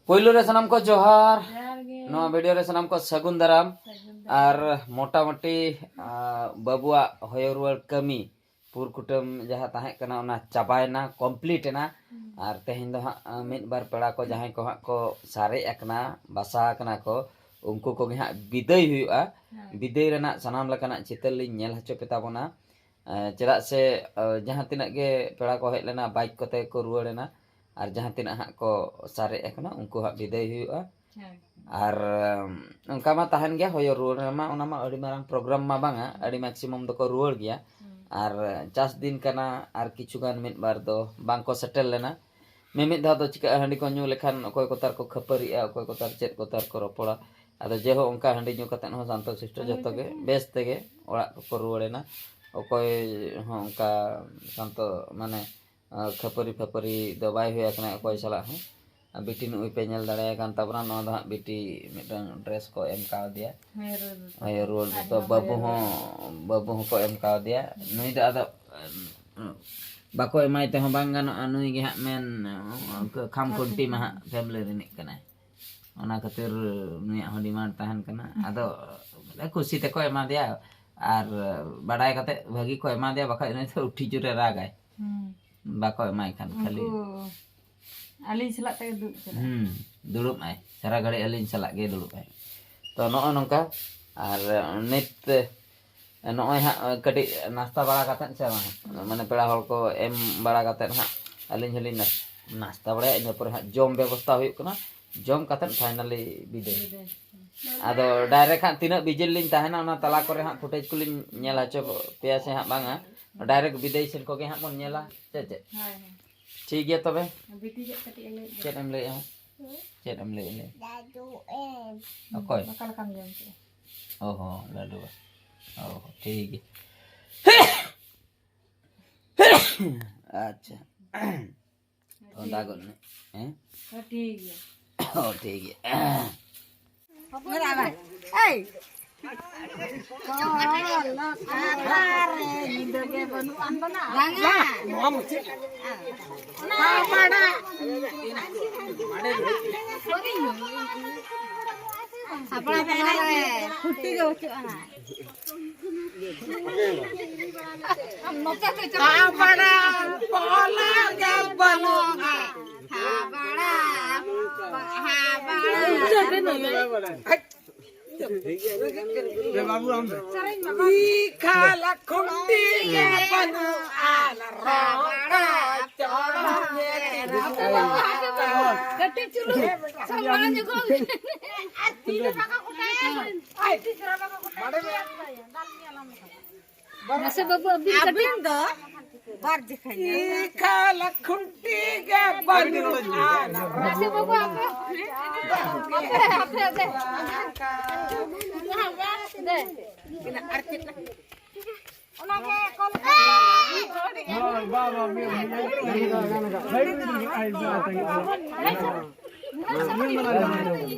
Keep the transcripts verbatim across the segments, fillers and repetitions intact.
ᱯᱳᱭᱞᱳ ᱨᱮ ᱥᱟᱱᱟᱢ ᱠᱚ ᱡᱚᱦᱟᱨ᱾ ᱡᱚᱦᱟᱨ ᱜᱮ᱾ ᱱᱚᱣᱟ ᱵᱷᱤᱰᱤᱭᱳ ᱨᱮ ᱥᱟᱱᱟᱢ ᱠᱚ ᱥᱟᱹᱜᱩᱱ ᱫᱟᱨᱟᱢ᱾ ᱥᱟᱹᱜᱩᱱ ᱫᱟᱨᱟᱢ᱾ ᱟᱨ ᱢᱚᱴᱟᱢᱩᱴᱤ, ᱟ, ᱵᱟᱹᱵᱩᱣᱟᱜ ᱦᱚᱭᱚ ᱨᱩᱣᱟᱹᱲ ᱠᱟᱹᱢᱤ, ᱯᱩᱨ ᱠᱩᱴᱟᱹᱢ ᱡᱟᱦᱟᱸ ᱛᱟᱦᱮᱸ ᱠᱟᱱᱟ, ᱚᱱᱟ ᱪᱟᱵᱟᱭᱮᱱᱟ, ᱠᱚᱢᱯᱞᱤᱴ ᱮᱱᱟ᱾ ᱦᱩᱸ᱾ ᱟᱨ ᱛᱮᱦᱮᱧ ᱫᱚ ᱦᱟᱸᱜ, ᱟ, ᱢᱤᱫ ᱵᱟᱨ ᱯᱮᱲᱟ ᱠᱚ ᱡᱟᱦᱟᱸᱭ ᱠᱚ ᱦᱟᱸᱜ ᱠᱚ ᱥᱟᱨᱮᱡ ᱟᱠᱟᱱᱟ, ᱵᱟᱥᱟ ᱟᱠᱟᱱᱟ ᱠᱚ, ᱩᱱᱠᱩ ᱠᱚᱜᱮ ᱦᱟᱸᱜ ᱵᱤᱫᱟᱹᱭ ᱦᱩᱭᱩᱜᱼᱟ᱾ ᱦᱮᱸ᱾ ᱵᱤᱫᱟᱹᱭ ᱨᱮᱱᱟᱜ ᱥᱟᱱᱟᱢ ᱞᱮᱠᱟᱱᱟᱜ ᱪᱤᱛᱟᱹᱨ ᱞᱤᱧ ᱧᱮᱞ ᱦᱚᱪᱚ ᱯᱮ ᱛᱟᱵᱚᱱᱟ᱾ ᱮ, ᱪᱮᱫᱟᱜ ᱥᱮ, ᱮ, ᱡᱟᱦᱟᱸ ᱛᱤᱱᱟᱹᱜ ᱜᱮ ᱯᱮᱲᱟ ᱠᱚ ᱦᱮᱡ ᱞᱮᱱᱟ, ᱵᱟᱭᱤᱠ ᱠᱚᱛᱮ ᱠᱚ ᱨᱩᱣᱟᱹᱲ ᱮᱱᱟ, ᱟᱨ ᱡᱟᱦᱟᱸ ᱛᱤᱱᱟᱹᱜ ᱦᱟᱸᱜ ᱠᱚ ᱥᱟᱨᱮᱡ ᱟᱠᱟᱱᱟ, ᱩᱱᱠᱩ ᱦᱟᱸᱜ ᱵᱤᱫᱟᱹᱭ ᱦᱩᱭᱩᱜᱼᱟ᱾ ᱦᱳᱭ᱾ ᱟᱨ, ᱮᱢ, ᱚᱱᱠᱟ ᱢᱟ ᱛᱟᱦᱮᱱ ᱜᱮᱭᱟ, ᱦᱚᱭᱚ ᱨᱩᱣᱟᱹᱲ ᱨᱮᱢᱟ, ᱚᱱᱟ ᱢᱟ ᱟᱹᱰᱤ ᱢᱟᱨᱟᱝ ᱯᱨᱳᱜᱨᱟᱢ ᱢᱟ ᱵᱟᱝᱟ, ᱟᱹᱰᱤ ᱢᱮᱠᱥᱤᱢᱟᱢ ᱫᱚᱠᱚ ᱨᱩᱣᱟᱹᱲ ᱜᱮᱭᱟ᱾ ᱦᱩᱸ᱾ ᱟᱨ ᱪᱟᱥ ᱫᱤᱱ ᱠᱟᱱᱟ, ᱟᱨ ᱠᱤᱪᱷᱩ ᱜᱟᱱ ᱢᱤᱫ ᱵᱟᱨ ᱫᱚ ᱵᱟᱝ ᱠᱚ ᱥᱮᱴᱮᱨ ᱞᱮᱱᱟ᱾ ᱢᱤᱢᱤᱫ ᱫᱷᱟᱣ ᱫᱚ ᱪᱤᱠᱟᱹᱜᱼᱟ, ᱦᱟᱺᱰᱤ ᱠᱚ ᱧᱩ ᱞᱮᱠᱷᱟᱱ ᱚᱠᱚᱭ ᱠᱚᱛᱟᱨ ᱠᱚ ᱠᱷᱟᱹᱯᱟᱹᱨᱤᱜᱼᱟ, ᱚᱠᱚᱭ ᱠᱚᱛᱟᱨ ᱪᱮᱫ ᱠᱚᱛᱟᱨ ᱠᱚ ᱨᱚᱯᱚᱲᱟ᱾ ᱟᱫᱚ ᱡᱮᱦᱳᱠ, ᱚᱱᱠᱟ ᱦᱟᱺᱰᱤ ᱧᱩ ᱠᱟᱛᱮᱫ ᱦᱚᱸ ᱥᱟᱱᱛᱚ ᱥᱤᱥᱴᱚ ᱟᱞᱮ ᱡᱚᱛᱚ ᱜᱮ ᱛᱮᱜᱮ᱾ ᱵᱮᱥ ᱛᱮᱜᱮ ᱚᱲᱟᱜ ᱠᱚᱠᱚ ᱨᱩᱣᱟᱹᱲ ᱮᱱᱟ᱾ ᱚᱠᱚᱭ ᱦᱚᱸ ᱚᱱᱠᱟ ᱥᱟᱱᱛᱚ, ᱢᱟᱱᱮ, ᱟᱨ ᱠᱷᱟᱹᱯᱟᱹᱨᱤ ᱯᱷᱟᱹᱯᱟᱹᱨᱤ ᱫᱚ ᱵᱟᱭ ᱦᱩᱭ ᱟᱠᱟᱱᱟ ᱚᱠᱚᱭ ᱥᱟᱞᱟᱜ ᱦᱚᱸ᱾ ᱟᱨ ᱵᱤᱴᱤ ᱱᱩᱭ ᱯᱮ ᱧᱮᱞ ᱫᱟᱲᱮᱭᱟᱭ ᱠᱟᱱ ᱛᱟᱵᱚᱱᱟ, ᱱᱚᱣᱟ ᱫᱚ ᱦᱟᱸᱜ ᱵᱤᱴᱤ ᱢᱤᱫᱴᱟᱝ ᱰᱨᱮᱥ ᱠᱚ ᱮᱢ ᱠᱟᱣᱫᱮᱭᱟ᱾ ᱦᱮᱸ, ᱨᱩᱣᱟᱹᱲ ᱫᱚ᱾ ᱦᱮᱸ, ᱨᱩᱣᱟᱹᱲ ᱟᱨ ᱫᱚ ᱱᱚᱣᱟ ᱵᱟᱹᱵᱩ ᱦᱚᱸ ᱦᱚᱸ, ᱵᱟᱹᱵᱩ ᱦᱚᱸᱠᱚ ᱮᱢ ᱠᱟᱣᱫᱮᱭᱟ᱾ ᱱᱩᱭ ᱫᱚ ᱟᱫᱚ, ᱩᱸ, ᱵᱟᱠᱚ ᱮᱢᱟᱭ ᱛᱮᱦᱚᱸ ᱵᱟᱝ ᱜᱟᱱᱚᱜᱼᱟ, ᱱᱩᱭ ᱜᱮ ᱦᱟᱸᱜ ᱢᱮᱱ, ᱩᱸ, ᱠᱷᱟᱢ ᱠᱷᱩᱱᱴᱤ ᱢᱟ ᱦᱟᱸᱜ ᱯᱷᱮᱢᱞᱤ ᱨᱤᱱᱤᱡ ᱠᱟᱱᱟᱭ᱾ ᱚᱱᱟ ᱠᱷᱟᱹᱛᱤᱨ ᱱᱩᱭᱟᱜ ᱦᱚᱸ ᱰᱤᱢᱟᱱᱰ ᱛᱟᱦᱮᱱ ᱠᱟᱱᱟ᱾ ᱟᱫᱚ ᱠᱩᱥᱤ ᱛᱮᱠᱚ ᱮᱢᱟ ᱫᱮᱭᱟ, ᱟᱨ ᱵᱟᱰᱟᱭ ᱠᱟᱛᱮ ᱵᱷᱟᱹᱜᱤ ᱠᱚ ᱮᱢᱟ ᱫᱮᱭᱟ, ᱵᱟᱠᱷᱟᱡ ᱩᱱᱤ ᱫᱚ ᱩᱴᱷᱤ ᱡᱳᱨᱮ ᱨᱟᱜᱟᱭ᱾ ᱦᱩᱸ᱾ ᱵᱟᱠᱚ ᱮᱢᱟᱭ ᱠᱷᱟᱱ ᱠᱷᱟᱹᱞᱤ᱾ ᱩᱱᱠᱩ ᱟᱹᱞᱤᱧ ᱥᱟᱞᱟᱜ ᱛᱮᱜᱮ ᱫᱩᱲᱩᱵ ᱠᱟᱱᱟ᱾ ᱦᱩᱸ, ᱫᱩᱲᱩᱵ ᱟᱭ, ᱥᱟᱨᱟ ᱜᱷᱟᱹᱲᱤᱡ ᱟᱹᱞᱤᱧ ᱥᱟᱞᱟᱜ ᱜᱮ ᱫᱩᱲᱩᱵ ᱟᱭ᱾ ᱛᱚ, ᱱᱚᱜᱼᱚ ᱱᱚᱝᱠᱟ᱾ ᱟᱨ ᱱᱤᱛ ᱱᱚᱜᱼᱚᱭ ᱦᱟᱸᱜ ᱠᱟᱹᱴᱤᱡ ᱱᱟᱥᱛᱟ ᱵᱟᱲᱟ ᱠᱟᱛᱮᱫ ᱥᱮ ᱵᱟᱝ, ᱢᱟᱱᱮ ᱯᱮᱲᱟ ᱦᱚᱲ ᱠᱚ ᱮᱢ ᱵᱟᱲᱟ ᱠᱟᱛᱮᱫ ᱦᱟᱸᱜ ᱟᱹᱞᱤᱧ ᱦᱚᱸᱞᱤᱧ ᱱᱟᱥ-, ᱱᱟᱥᱛᱟ ᱵᱟᱲᱟᱭᱟ, ᱤᱱᱟᱹ ᱯᱚᱨᱮ ᱦᱟᱸᱜ ᱡᱚᱢ ᱵᱮᱵᱚᱥᱛᱟ ᱦᱩᱭᱩᱜ ᱠᱟᱱᱟ᱾ ᱡᱚᱢ ᱠᱟᱛᱮᱫ ᱯᱷᱟᱭᱱᱟᱞᱤ ᱵᱤᱫᱟᱹᱭ᱾ ᱵᱤᱫᱟᱹᱭ᱾ ᱟᱫᱚ ᱰᱟᱭᱨᱮᱠᱴ ᱦᱟᱸᱜ ᱛᱤᱱᱟᱹᱜ ᱵᱤᱡᱤ ᱞᱤᱧ ᱛᱟᱦᱮᱱᱟ, ᱚᱱᱟ ᱛᱟᱞᱟ ᱠᱚᱨᱮ ᱦᱟᱸᱜ ᱯᱷᱩᱴᱮᱡᱽ ᱠᱚᱞᱤᱧ ᱧᱮᱞ ᱦᱚᱪᱚ ᱯᱮᱭᱟ ᱥᱮ ᱦᱟᱸᱜ ᱵᱟᱝᱟ, ᱰᱟᱭᱨᱮᱠᱴ ᱵᱤᱫᱟᱹᱭ ᱥᱮᱱ ᱠᱚᱜᱮ ᱦᱟᱸᱜ ᱵᱚᱱ ᱧᱮᱞᱟ, ᱥᱮ ᱪᱮᱫ? ᱦᱳᱭ, ᱦᱳᱭ᱾ ᱴᱷᱤᱠ ᱜᱮᱭᱟ ᱛᱚᱵᱮ᱾ ᱵᱤᱴᱤ ᱪᱮᱫ ᱠᱟᱹᱴᱤᱡ ᱮ ᱞᱟᱹᱭᱮᱫ ᱫᱚ? ᱪᱮᱫ ᱮᱢ ᱞᱟᱹᱭᱮᱫᱼᱟ? ᱪᱮᱫ ᱮᱢ ᱞᱟᱹᱭᱮᱫ ᱞᱮ? ᱞᱟᱹᱰᱩ ᱮᱢ᱾ ᱚᱠᱚᱭ? ᱚᱠᱟ ᱞᱮᱠᱟᱢ ᱡᱚᱢ ᱠᱮᱫᱼᱟ? ᱚ ᱦᱚᱸ, ᱞᱟᱹᱰᱩ᱾ ᱚ ᱦᱚᱸ, ᱴᱷᱤᱠ ᱜᱮᱭᱟ᱾ ᱟᱪᱪᱷᱟ᱾ ᱴᱷᱤᱠ ᱚᱱᱟ ᱜᱮᱭᱟ᱾ ᱜᱚᱫ ᱢᱮ᱾ ᱦᱮᱸ? ᱦᱮᱸ, ᱴᱷᱤᱠ ᱜᱮᱭᱟ᱾ ᱚ, ᱴᱷᱤᱠ ᱜᱮᱭᱟ᱾ ᱮᱭ᱾ ᱵᱟᱝᱟ᱾ ᱱᱚᱣᱟ ᱢᱩᱪᱟᱹᱫ᱾ ᱚᱱᱟ ᱯᱟᱲᱟ᱾ ᱦᱟᱯᱲᱟ ᱯᱚᱞᱟ ᱨᱮ ᱠᱷᱩᱱᱴᱤ ᱜᱮ ᱵᱟᱹᱪᱩᱜ ᱟᱱᱟ᱾ ᱱᱚᱛᱮ ᱛᱮ ᱪᱟᱞᱟᱜ ᱦᱟᱯᱲᱟ ᱯᱚᱞᱟ ᱜᱮ ᱵᱟᱹᱱᱩᱜᱼᱟ᱾ ᱦᱟᱯᱲᱟ, ᱦᱟᱯᱲᱟ᱾ ᱤ ᱠᱷᱟᱞᱟ ᱠᱷᱩᱱᱴᱤ ᱜᱮ ᱵᱟᱹᱱᱩᱜᱼᱟ, ᱨᱚᱲ ᱪᱚᱲ ᱜᱮ ᱨᱟᱯᱟᱜ᱾ ᱠᱟᱹᱴᱤᱡ ᱪᱩᱞᱩᱝ ᱥᱟᱢᱵᱲᱟᱣ ᱧᱚᱜᱚᱜ ᱢᱮ᱾ ᱟᱨ ᱛᱤ ᱨᱮ ᱵᱟᱠᱚ ᱠᱚᱴᱟᱭᱟ᱾ ᱟᱭ, ᱛᱤ ᱨᱮ ᱵᱟᱠᱚ ᱠᱚᱴᱟᱭᱟ᱾ ᱢᱟᱥᱮ ᱵᱟᱹᱵᱩ, ᱟᱹᱵᱤᱱ ᱠᱟᱹᱴᱤᱡ᱾ ᱟᱹᱵᱤᱱ ᱫᱚ ᱵᱟᱨ ᱡᱚᱠᱷᱟ ᱜᱮ᱾ ᱤ ᱠᱷᱟᱞᱟ ᱠᱷᱩᱱᱴᱤ ᱜᱮ ᱵᱟᱹᱱᱩᱜᱼᱟ᱾ ᱢᱟᱥᱮ ᱵᱟᱹᱵᱩ, ᱟᱯᱮ, ᱟᱯᱮ, ᱟᱯᱮ, ᱟᱯᱮ᱾ ᱫᱮ᱾ ᱚᱱᱟ ᱜᱮ ᱠᱚᱞ᱾ ᱦᱳᱭ, ᱵᱟ, ᱵᱟ, ᱢᱤᱫ ᱦᱚᱲ ᱢᱮᱱᱟᱭ᱾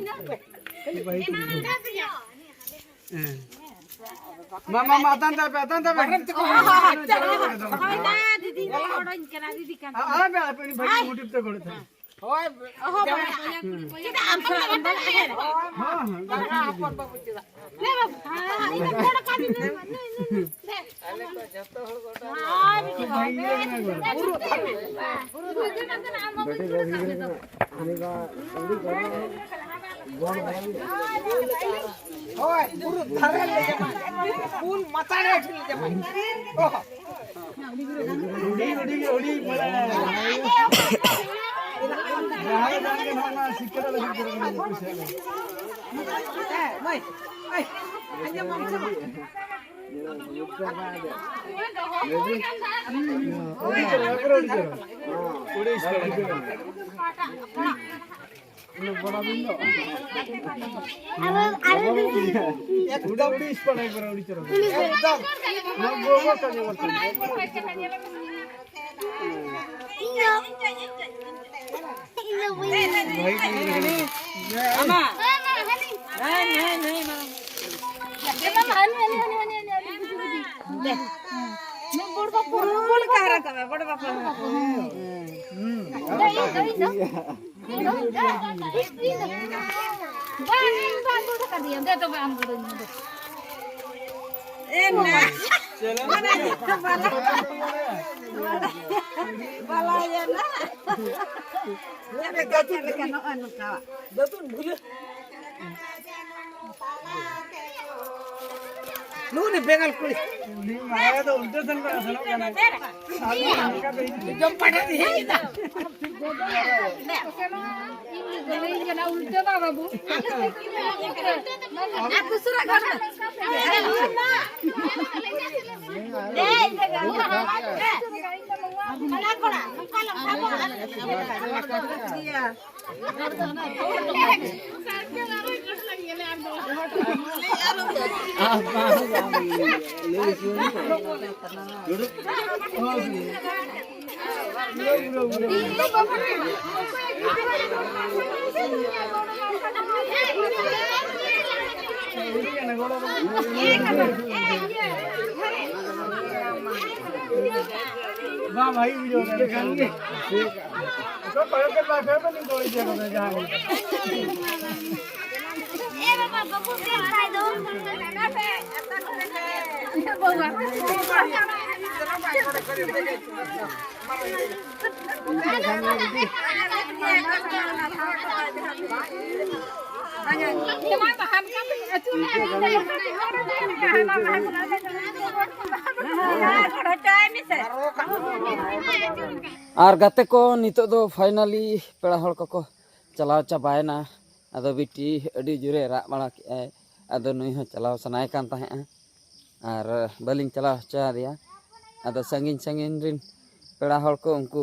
ᱢᱟ, ᱢᱟ, ᱢᱟ, ᱟᱛᱟᱝ ᱛᱟᱯᱮ, ᱟᱛᱟᱝ ᱛᱟᱯᱮ᱾ ᱦᱳᱭ ᱫᱟ, ᱫᱤᱫᱤ ᱜᱚᱲᱚᱧ ᱠᱟᱱᱟ, ᱫᱤᱫᱤ ᱠᱟᱱᱟ᱾ ᱟᱨ ᱟᱯᱮ, ᱟᱯᱮ ᱩᱱᱤ ᱵᱷᱟᱹᱜᱤ ᱢᱩᱴᱤᱵ ᱛᱮ ᱜᱚᱲᱚ ᱛᱟᱦᱮᱸ᱾ ᱦᱳᱭ, ᱦᱚᱦᱚ ᱵᱟᱲᱟ ᱠᱚᱣᱟ, ᱠᱩᱲᱤ ᱵᱚᱭᱦᱟ᱾ ᱦᱮᱸ, ᱦᱮᱸ, ᱦᱚᱯᱚᱱ ᱵᱟᱹᱵᱩ ᱪᱮᱫᱟᱜ? ᱦᱮᱸ, ᱵᱟᱵᱟ, ᱦᱮᱸ, ᱤᱧ ᱫᱚ ᱦᱚᱲ ᱠᱟᱱ ᱜᱤᱭᱟᱹᱧ᱾ ᱟᱞᱮ ᱫᱚ ᱡᱚᱛᱚ ᱦᱚᱲ ᱜᱚᱴᱟ᱾ ᱵᱷᱟᱹᱜᱤ ᱜᱮ ᱢᱮᱱᱟᱜ ᱠᱚᱣᱟ᱾ ᱵᱩᱨᱩ ᱫᱷᱟᱨᱮ᱾ ᱦᱟᱹᱱᱤ ᱫᱚ ᱟᱹᱰᱤ ᱜᱚᱲᱚ᱾ ᱦᱳᱭ, ᱵᱩᱨᱩ ᱫᱷᱟᱨᱮ ᱞᱮ ᱡᱟᱶᱟᱭ᱾ ᱩᱞ ᱢᱟᱛᱟᱲᱮ ᱴᱷᱮᱱ ᱞᱮ ᱡᱟᱶᱟᱭ᱾ ᱚ᱾ ᱦᱩᱰᱤᱧ, ᱦᱩᱰᱤᱧ, ᱦᱩᱰᱤᱧ, ᱢᱟᱱᱮ, ᱡᱟᱦᱟᱸᱭ ᱵᱟᱝ ᱜᱮ ᱱᱚᱣᱟ ᱥᱤᱠᱷᱟᱹ ᱞᱟᱹᱜᱤᱫ ᱛᱮ ᱢᱟᱹᱭ, ᱟᱭ, ᱟᱸᱡᱚᱢ ᱢᱟᱢ ᱥᱮ ᱵᱟᱝ? ᱮᱠᱫᱚᱢ ᱩᱲᱤᱥ ᱯᱟᱲᱟ ᱮᱠᱵᱟᱨᱮ ᱩᱲᱤᱥ ᱪᱚᱨᱚᱠ᱾ ᱮᱠᱫᱚᱢ᱾ ᱤᱧ ᱫᱚ, ᱤᱧ ᱫᱚ ᱵᱟᱹᱧ ᱟᱢᱟ᱾ ᱦᱮᱸ, ᱦᱮᱸ, ᱦᱮᱸ, ᱢᱟ᱾ ᱫᱮ᱾ ᱢᱤᱫ ᱵᱚᱲ ᱵᱟᱯᱩ᱾ ᱵᱚᱲ ᱵᱟᱯᱩ᱾ ᱫᱮ, ᱤᱧ ᱫᱚ, ᱤᱧ ᱫᱚ᱾ ᱵᱟᱝ, ᱤᱧ ᱵᱟᱝ ᱜᱚᱲᱚ ᱠᱟᱫᱤᱧᱟ᱾ ᱫᱮ ᱛᱚᱵᱮ ᱟᱢ ᱜᱚᱲᱚᱧ ᱢᱮ, ᱫᱮ᱾ ᱮ ᱱᱟ᱾ ᱵᱟᱞᱟ, ᱵᱟᱞᱟᱭᱮᱱᱟ᱾ ᱪᱮᱫ ᱞᱮᱠᱟ, ᱪᱮᱫ ᱞᱮᱠᱟ ᱱᱚᱜᱼᱚᱭ ᱱᱚᱝᱠᱟ? ᱫᱟᱹᱛᱩᱱ ᱵᱷᱩᱞᱟᱹ᱾ ᱱᱩᱭ ᱵᱮᱝᱜᱟᱞ ᱠᱩᱲᱤ᱾ ᱩᱱᱤ ᱢᱟᱨᱟᱭᱟ ᱫᱚ ᱩᱞᱴᱟᱹ ᱥᱮᱱ ᱠᱷᱚᱱ ᱥᱮᱱᱚᱜ ᱠᱟᱱᱟᱭ᱾ ᱟᱨ ᱱᱚᱝᱠᱟ ᱫᱚ ᱤᱧ ᱡᱚᱢ ᱯᱟᱴᱟ ᱫᱤ ᱦᱮᱡ ᱮᱱᱟ᱾ ᱤᱧ ᱫᱚ ᱞᱟᱹᱭᱟᱹᱧ ᱠᱟᱱᱟ ᱩᱞᱴᱟᱹ ᱫᱚ ᱵᱟᱹᱵᱩ᱾ ᱟᱨ ᱠᱩᱥᱩᱨᱟ ᱜᱚᱲ ᱢᱮ᱾ ᱚᱱᱟ ᱠᱚᱲᱟ, ᱱᱚᱝᱠᱟ ᱞᱟᱝ ᱥᱟᱵᱚᱜᱼᱟ᱾ ᱵᱟᱝ ᱵᱷᱟᱜᱤ ᱵᱩᱡᱷᱟᱹᱣ ᱠᱟᱱᱟ᱾ ᱴᱷᱤᱠ ᱜᱮᱭᱟ᱾ ᱛᱚ ᱠᱚᱭᱚᱜ ᱠᱮᱫ ᱵᱟᱭ ᱠᱚᱭᱚᱜ ᱠᱮᱫ ᱱᱤᱛᱚᱜ ᱤᱭᱟᱹ ᱠᱚᱫᱚ ᱡᱟᱦᱟᱸ ᱜᱮ᱾ ᱮ ᱵᱟᱵᱟ, ᱵᱟᱹᱵᱩ ᱜᱮ ᱠᱷᱟᱡ ᱫᱚ᱾ ᱟᱨ ᱜᱟᱛᱮ ᱠᱚ, ᱱᱤᱛᱚᱜ ᱫᱚ finally ᱯᱮᱲᱟ ᱦᱚᱲ ᱠᱚᱠᱚ ᱪᱟᱞᱟᱣ ᱪᱟᱵᱟᱭᱮᱱᱟ᱾ ᱟᱫᱚ ᱵᱤᱴᱤ ᱟᱹᱰᱤ ᱡᱳᱨᱮ ᱨᱟᱜ ᱵᱟᱲᱟ ᱠᱮᱜᱼᱟᱭ᱾ ᱟᱫᱚ ᱱᱩᱭ ᱦᱚᱸ ᱪᱟᱞᱟᱣ ᱥᱟᱱᱟᱭᱮ ᱠᱟᱱ ᱛᱟᱦᱮᱸᱫᱼᱟ, ᱟᱨ ᱵᱟᱹᱞᱤᱧ ᱪᱟᱞᱟᱣ ᱦᱚᱪᱚ ᱟᱫᱮᱭᱟ᱾ ᱟᱫᱚ ᱥᱟᱺᱜᱤᱧ ᱥᱟᱺᱜᱤᱧ ᱨᱮᱱ ᱯᱮᱲᱟ ᱦᱚᱲ ᱠᱚ, ᱩᱱᱠᱩ,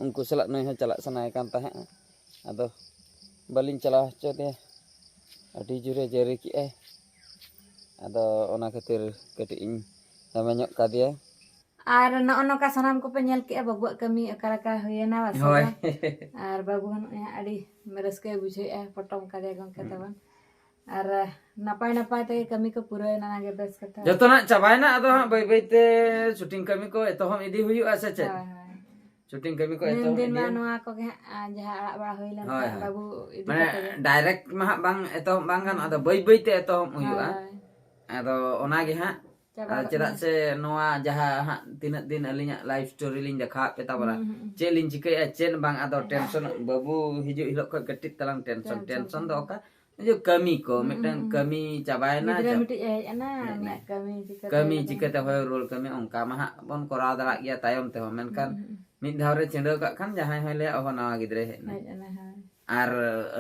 ᱩᱱᱠᱩ ᱥᱟᱞᱟᱜ ᱱᱩᱭ ᱦᱚᱸ ᱪᱟᱞᱟᱜ ᱥᱟᱱᱟᱭᱮ ᱠᱟᱱ ᱛᱟᱦᱮᱸᱫᱼᱟ᱾ ᱟᱫᱚ ᱵᱟᱹᱞᱤᱧ ᱪᱟᱞᱟᱣ ᱦᱚᱪᱚ ᱟᱫᱮᱭᱟ, ᱟᱹᱰᱤ ᱡᱳᱨᱮ ᱡᱟᱹᱨᱤ ᱠᱮᱜᱼᱟᱭ᱾ ᱟᱫᱚ ᱚᱱᱟ ᱠᱷᱟᱹᱛᱤᱨ ᱠᱟᱹᱴᱤᱡ ᱤᱧ ᱫᱚᱢᱮ ᱧᱚᱜ ᱠᱟᱫᱮᱭᱟ᱾ ᱟᱨ ᱱᱚᱜᱼᱚ ᱱᱚᱝᱠᱟ ᱥᱟᱱᱟᱢ ᱠᱚᱯᱮ ᱧᱮᱞ ᱠᱮᱜᱼᱟ ᱵᱟᱹᱵᱩᱣᱟᱜ ᱠᱟᱹᱢᱤ ᱚᱠᱟ ᱞᱮᱠᱟ ᱦᱩᱭᱮᱱᱟ, ᱵᱟᱥᱮ ᱦᱳᱭ᱾ ᱵᱟᱝ? ᱟᱨ ᱵᱟᱹᱵᱩ ᱦᱚᱸ ᱱᱚᱜᱼᱚᱭ ᱦᱟᱸᱜ ᱟᱹᱰᱤ ᱨᱟᱹᱥᱠᱟᱹᱭ ᱵᱩᱡᱷᱟᱹᱣᱮᱫᱼᱟ, ᱯᱚᱴᱚᱢ ᱠᱟᱫᱮᱭᱟ ᱜᱚᱢᱠᱮ ᱛᱟᱵᱚᱱ᱾ ᱟᱨ ᱱᱟᱯᱟᱭ ᱱᱟᱯᱟᱭ ᱛᱮᱜᱮ ᱠᱟᱹᱢᱤ ᱠᱚ ᱯᱩᱨᱟᱹᱣᱮᱱᱟ, ᱚᱱᱟᱜᱮ ᱵᱮᱥ ᱠᱟᱛᱷᱟ᱾ ᱡᱚᱛᱚᱱᱟᱜ ᱪᱟᱵᱟᱭᱮᱱᱟ, ᱟᱫᱚ ᱦᱟᱸᱜ ᱵᱟᱹᱭ ᱵᱟᱹᱭ ᱛᱮ shooting ᱠᱟᱹᱢᱤ ᱠᱚ ᱮᱛᱚᱦᱚᱵ ᱤᱫᱤ ᱦᱩᱭᱩᱜᱼᱟ, ᱥᱮ ᱪᱮᱫ? ᱦᱳᱭ, ᱦᱳᱭ᱾ ᱥᱩᱴᱤᱝ ᱠᱟᱹᱢᱤ ᱠᱚ ᱫᱤᱱ ᱮᱛᱚᱦᱚᱵ ᱫᱤᱱ ᱢᱟ ᱤᱫᱤᱭᱟ᱾ ᱱᱚᱣᱟ ᱠᱚᱜᱮ ᱦᱟᱸᱜ ᱟᱨ ᱡᱟᱦᱟᱸ ᱟᱲᱟᱜ ᱵᱟᱲᱟ ᱦᱩᱭ ᱞᱮᱱ ᱦᱳᱭ, ᱛᱟᱦᱮᱸᱫ ᱦᱳᱭ᱾ ᱵᱟᱹᱵᱩ ᱤᱫᱤ ᱢᱟᱱᱮ ᱠᱟᱛᱮ ᱜᱮ᱾ ᱰᱟᱭᱨᱮᱠᱴ ᱢᱟ ᱦᱟᱸᱜ ᱵᱟᱝ ᱮᱛᱚᱦᱚᱵ ᱵᱟᱝ ᱜᱟᱱᱚᱜ, ᱟᱫᱚ ᱵᱟᱹᱭ ᱵᱟᱹᱭ ᱛᱮ ᱮᱛᱚᱦᱚᱵ ᱦᱩᱭᱩᱜᱼᱟ᱾ ᱦᱳᱭ᱾ ᱟᱫᱚ ᱚᱱᱟ ᱜᱮ ᱦᱟᱸᱜ ᱪᱟᱵᱟ ᱟᱫᱚ ᱜᱚᱫ ᱪᱮᱫᱟᱜ ᱮᱱᱟ᱾ ᱥᱮ ᱱᱚᱣᱟ ᱡᱟᱦᱟᱸ ᱦᱟᱸᱜ ᱛᱤᱱᱟᱹᱜ ᱫᱤᱱ ᱟᱹᱞᱤᱧᱟᱜ ᱞᱟᱭᱤᱯᱷ ᱥᱴᱳᱨᱤ ᱞᱤᱧ ᱫᱮᱠᱷᱟᱣᱟᱫ ᱯᱮ ᱛᱟᱵᱚᱱᱟ, ᱦᱩᱸ, ᱦᱩᱸ, ᱦᱩᱸ᱾ ᱪᱮᱫ ᱞᱤᱧ ᱪᱤᱠᱟᱹᱭᱟ ᱪᱮᱫ ᱵᱟᱝ, ᱟᱫᱚ ᱴᱮᱱᱥᱚᱱ, ᱵᱟᱹᱵᱩ ᱦᱤᱡᱩᱜ ᱦᱤᱞᱳᱜ ᱠᱷᱚᱱ ᱠᱟᱹᱴᱤᱡ ᱛᱟᱞᱟᱝ ᱴᱮᱱᱥᱚᱱ, ᱴᱮᱱᱥᱚᱱ, ᱴᱮᱱᱥᱚᱱ ᱫᱚ ᱦᱩᱸ᱾ ᱚᱠᱟ, ᱡᱮ ᱠᱟᱹᱢᱤ ᱠᱚ, ᱦᱩᱸ, ᱢᱤᱫᱴᱟᱝ ᱦᱩᱸ, ᱦᱩᱸ᱾ ᱠᱟᱹᱢᱤ ᱪᱟᱵᱟᱭᱮᱱᱟ, ᱜᱤᱫᱽᱨᱟᱹ ᱪᱟᱵ-, ᱢᱤᱫᱴᱤᱡ ᱮ ᱦᱮᱡ ᱮᱱᱟ, ᱦᱮᱡ ᱮᱱᱟ᱾ ᱩᱱᱤᱭᱟᱜ ᱠᱟᱹᱢᱤ ᱪᱤᱠᱟᱹᱛᱮ ᱠᱟᱹᱢᱤ ᱦᱩᱭᱩᱜᱼᱟ? ᱪᱤᱠᱟᱹᱛᱮ ᱦᱚᱭ ᱨᱩᱣᱟᱹᱲ ᱠᱟᱹᱢᱤ, ᱚᱱᱠᱟ ᱢᱟ ᱦᱟᱸᱜ ᱵᱚᱱ ᱠᱚᱨᱟᱣ ᱫᱟᱲᱮᱭᱟᱜ ᱜᱮᱭᱟ ᱛᱟᱭᱚᱢ ᱛᱮᱦᱚᱸ, ᱢᱮᱱᱠᱷᱟᱱ ᱦᱩᱸ, ᱦᱩᱸ᱾ ᱢᱤᱫ ᱫᱷᱟᱣ ᱨᱮ ᱪᱤᱸᱰᱟᱹᱣ ᱠᱟᱜ ᱠᱷᱟᱱ ᱡᱟᱦᱟᱸᱭ ᱦᱚᱸᱭ ᱞᱟᱹᱭᱟ, "ᱚᱦᱚ, ᱱᱟᱣᱟ ᱜᱤᱫᱽᱨᱟᱹᱭ ᱦᱮᱡ ᱮᱱᱟ᱾" ᱦᱮᱡ ᱮᱱᱟ, ᱦᱳᱭ᱾ ᱟᱨ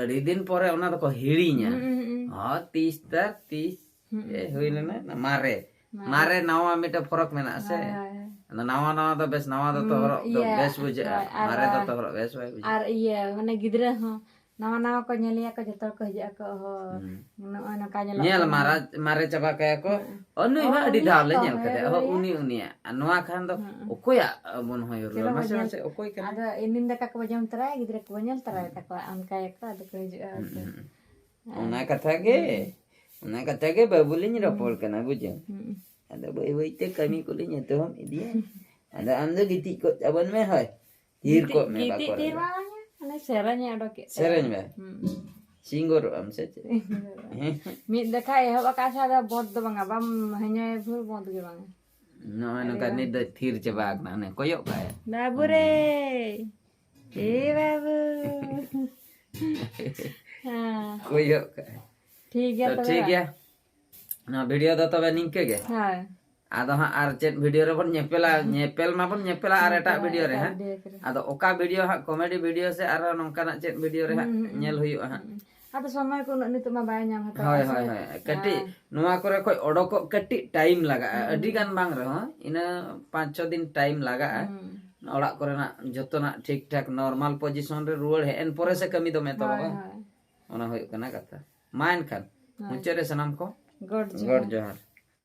ᱟᱹᱰᱤ ᱫᱤᱱ ᱯᱚᱨᱮ ᱚᱱᱟ ᱫᱚᱠᱚ ᱦᱤᱲᱤᱧᱟ᱾ ᱦᱩᱸ, ᱦᱩᱸ, ᱦᱩᱸ᱾ ᱦᱚᱸ, ᱛᱤᱥ ᱛᱟᱨ ᱛᱤᱥ ᱦᱩᱸ, ᱮ ᱦᱩᱸ, ᱦᱩᱭ ᱦᱩᱸ᱾ ᱞᱮᱱᱟ, ᱚᱱᱟ ᱢᱟᱨᱮ᱾ ᱢᱟᱨᱮ᱾ ᱢᱟᱨᱮ ᱱᱟᱣᱟ ᱢᱤᱫᱴᱮᱱ ᱯᱷᱚᱨᱚᱠ ᱢᱮᱱᱟᱜᱼᱟ ᱥᱮ᱾ ᱦᱳᱭ, ᱦᱳᱭ, ᱦᱳᱭ᱾ ᱟᱫᱚ ᱱᱟᱣᱟ ᱱᱟᱣᱟ ᱫᱚ ᱵᱮᱥ, ᱱᱟᱣᱟ ᱫᱚᱛᱚ ᱦᱩᱸ, ᱦᱚᱨᱚᱜ ᱫᱚ ᱤᱭᱟᱹ, ᱵᱮᱥ ᱵᱩᱡᱷᱟᱹᱜᱼᱟ᱾ ᱦᱳᱭ, ᱟᱨ ᱢᱟᱨᱮ ᱵᱟ-, ᱫᱚᱛᱚ ᱦᱚᱨᱚᱜ ᱵᱮᱥ ᱵᱟᱭ ᱵᱩᱡᱷᱟᱹᱜᱼᱟ᱾ ᱟᱨ ᱤᱭᱟᱹ, ᱢᱟᱱᱮ ᱜᱤᱫᱽᱨᱟᱹ ᱦᱚᱸ ᱱᱟᱣᱟ ᱱᱟᱣᱟ ᱠᱚ ᱧᱮᱞᱮᱭᱟ ᱠᱚ, ᱡᱚᱛᱚ ᱠᱚ ᱦᱤᱡᱩᱜ ᱟᱠᱚ, "ᱚᱦᱚ, ᱦᱩᱸ᱾ ᱱᱚᱜᱼᱚᱭ ᱱᱚᱝᱠᱟ ᱧᱮᱞᱚᱜ ᱧᱮᱞ ᱠᱟᱱᱟ᱾" ᱢᱟᱨᱟ-, ᱢᱟᱨᱮ ᱪᱟᱵᱟ ᱠᱟᱭᱟ ᱠᱚ᱾ ᱦᱩᱸ᱾ "ᱚ, ᱱᱩᱭ ᱚ, ᱢᱟ ᱟᱹᱰᱤ ᱩᱱᱤ ᱫᱷᱟᱣ ᱦᱚᱸ ᱞᱮ ᱛᱚ ᱧᱮᱞ ᱦᱚᱭ ᱠᱟᱫᱮᱭᱟ, ᱚ, ᱨᱩᱣᱟᱹᱲᱮᱭᱟ᱾ ᱩᱱᱤ, ᱩᱱᱤᱭᱟᱜ᱾" ᱟᱨ ᱱᱚᱣᱟ ᱠᱷᱟᱱ ᱫᱚ ᱦᱩᱸ᱾ ᱚᱠᱚᱭᱟᱜ ᱵᱚᱱ ᱦᱚᱭ ᱨᱩᱣᱟᱹᱲᱟ? ᱪᱮᱫᱟᱜ ᱢᱟᱥᱮ, ᱵᱟᱵᱚᱱ ᱢᱟᱥᱮ, ᱚᱠᱚᱭ ᱠᱟᱱᱟ? ᱟᱫᱚ ᱤᱱᱤᱱ ᱫᱟᱠᱟ ᱠᱚᱵᱚ ᱡᱚᱢ ᱛᱚᱨᱟᱭᱟ, ᱜᱤᱫᱽᱨᱟᱹ ᱠᱚᱵᱚ ᱧᱮᱞ ᱛᱚᱨᱟᱭ ᱛᱟᱠᱚᱣᱟ, ᱚᱱᱠᱟᱭᱟᱠᱚ, ᱟᱫᱚ ᱠᱚ ᱦᱤᱡᱩᱜᱼᱟ᱾ ᱦᱩᱸ, ᱦᱳᱭᱛᱳ᱾ ᱦᱩᱸ᱾ ᱦᱮᱸ᱾ ᱚᱱᱟ ᱠᱟᱛᱷᱟ ᱜᱮ, ᱚᱱᱟ ᱠᱟᱛᱷᱟ ᱜᱮ ᱵᱟᱹᱵᱩ ᱞᱤᱧ ᱨᱚᱯᱚᱲ ᱠᱟᱱᱟ, ᱵᱩᱡᱷᱟᱹᱣ᱾ ᱦᱩᱸ᱾ ᱟᱫᱚ ᱵᱟᱹᱭ ᱵᱟᱹᱭ ᱛᱮ ᱠᱟᱹᱢᱤ ᱠᱚᱞᱤᱧ ᱮᱛᱚᱦᱚᱵ ᱤᱫᱤᱭᱟ᱾ ᱟᱫᱚ ᱟᱢ ᱫᱚ ᱜᱤᱛᱤᱡ ᱠᱚᱜ ᱛᱟᱵᱚᱱ ᱢᱮ, ᱦᱳᱭ᱾ ᱛᱷᱤᱨ ᱠᱚᱜ ᱢᱮ, ᱜᱤᱛᱤᱡ, ᱵᱟᱠᱚ ᱜᱤᱛᱤᱡ ᱛᱷᱤᱨ ᱨᱚᱲᱟ᱾ ᱵᱟᱝ, ᱢᱟᱱᱮ ᱥᱮᱨᱮᱧ ᱮ ᱚᱰᱚᱠᱮᱫ ᱛᱟᱭᱟ᱾ ᱥᱮᱨᱮᱧ ᱢᱮ᱾ ᱦᱩᱸ᱾ ᱥᱤᱝᱜᱚᱨᱚᱜ ᱟᱢ ᱥᱮ ᱪᱮᱫ? ᱢᱤᱫ ᱫᱟᱠᱟ ᱮᱦᱚᱵ ᱟᱠᱟᱫ ᱥᱮ ᱟᱫᱚ ᱵᱚᱸᱫᱽ ᱫᱚ ᱵᱟᱝᱟ, ᱵᱟᱢ ᱦᱮᱧᱟᱭ ᱵᱷᱳᱨ ᱵᱚᱸᱫᱽ ᱜᱮ ᱵᱟᱝᱟ᱾ ᱱᱚᱜᱼᱚᱭ ᱱᱚᱝᱠᱟ ᱟᱹᱰᱤ ᱱᱤᱛ ᱫᱚ ᱛᱷᱤᱨ ᱪᱟᱵᱟ ᱟᱠᱟᱱᱟ, ᱚᱱᱮ ᱠᱚᱭᱚᱜ ᱠᱟᱜᱼᱟᱭ᱾ ᱵᱟᱹᱵᱩ ᱨᱮ, ᱮ ᱵᱟᱹᱵᱩ᱾ ᱦᱮᱸ᱾ ᱠᱚᱭᱚᱜ ᱠᱟᱜᱼᱟᱭ᱾ ᱴᱷᱤᱠ ᱜᱮᱭᱟ ᱛᱚ ᱛᱚᱵᱮ᱾ ᱴᱷᱤᱠ ᱜᱮᱭᱟ, ᱱᱚᱣᱟ ᱵᱷᱤᱰᱤᱭᱳ ᱫᱚ ᱛᱚᱵᱮ ᱱᱤᱝᱠᱟᱹ ᱜᱮ᱾ ᱦᱳᱭ᱾ ᱟᱫᱚ ᱦᱟᱸᱜ ᱟᱨ ᱪᱮᱫ ᱵᱷᱤᱰᱤᱭᱳ ᱨᱮᱵᱚᱱ ᱧᱮᱯᱮᱞᱟ, ᱧᱮᱯᱮᱞ ᱢᱟᱵᱚᱱ ᱧᱮᱯᱮᱞᱟ ᱟᱨ ᱮᱴᱟᱜ ᱧᱮᱯᱮᱞᱟ ᱵᱷᱤᱰᱤᱭᱳ ᱨᱮ ᱮᱴᱟᱜ ᱦᱟᱸᱜ᱾ ᱵᱷᱤᱰᱤᱭᱳ ᱠᱚᱨᱮ᱾ ᱟᱫᱚ ᱚᱠᱟ ᱵᱷᱤᱰᱤᱭᱳ ᱦᱟᱸᱜ, ᱠᱚᱢᱮᱰᱤ ᱵᱷᱤᱰᱤᱭᱳ ᱥᱮ ᱟᱨᱦᱚᱸ ᱱᱚᱝᱠᱟᱱᱟᱜ ᱪᱮᱫ ᱵᱷᱤᱰᱤᱭᱳ ᱨᱮ ᱦᱟᱸᱜ ᱦᱩᱸ, ᱦᱩᱸ, ᱧᱮᱞ ᱦᱩᱭᱩᱜᱼᱟ ᱦᱟᱸᱜ᱾ ᱦᱩᱸ᱾ ᱟᱫᱚ ᱥᱚᱢᱚᱭ ᱠᱚ ᱩᱱᱟᱹᱜ ᱱᱤᱛᱚᱜ ᱢᱟ ᱵᱟᱭ ᱧᱟᱢ ᱦᱟᱛᱟᱲᱟ ᱦᱳᱭ, ᱥᱮ᱾ ᱦᱳᱭ, ᱦᱳᱭ᱾ ᱠᱟᱹᱴᱤᱡ ᱦᱮᱸ᱾ ᱱᱚᱣᱟ ᱠᱚᱨᱮ ᱠᱷᱚᱡ ᱚᱰᱚᱠᱚᱜ ᱠᱟᱹᱴᱤᱡ ᱴᱟᱭᱤᱢ ᱞᱟᱜᱟᱜᱼᱟ, ᱦᱩᱸ, ᱟᱹᱰᱤ ᱦᱩᱸ᱾ ᱜᱟᱱ ᱵᱟᱝ ᱨᱮᱦᱚᱸ, ᱤᱱᱟᱹ ᱯᱟᱸᱪ ᱪᱷᱚ ᱫᱤᱱ ᱴᱟᱭᱤᱢ ᱞᱟᱜᱟᱜᱼᱟ᱾ ᱦᱩᱸ᱾ ᱚᱲᱟᱜ ᱠᱚᱨᱮᱱᱟᱜ ᱡᱚᱛᱚᱱᱟᱜ ᱴᱷᱤᱠ ᱴᱷᱟᱠ ᱱᱚᱨᱢᱟᱞ ᱯᱚᱡᱤᱥᱚᱱ ᱨᱮ ᱨᱩᱣᱟᱹᱲ ᱦᱮᱡ ᱮᱱ ᱯᱚᱨᱮ ᱥᱮ ᱠᱟᱹᱢᱤ ᱫᱚᱢ ᱮᱛᱚᱦᱚᱵᱟ᱾ ᱦᱳᱭ, ᱦᱳᱭ᱾ ᱚᱱᱟ ᱦᱩᱭᱩᱜ ᱠᱟᱱᱟ ᱠᱟᱛᱷᱟ᱾ ᱢᱟ ᱮᱱᱠᱷᱟᱱ, ᱦᱳᱭ᱾ ᱢᱩᱪᱟᱹᱫ ᱨᱮ ᱥᱟᱱᱟᱢ ᱠᱚ ᱜᱚᱰ ᱡᱚᱦᱟᱨ᱾ ᱜᱚᱰ ᱡᱚᱦᱟᱨ᱾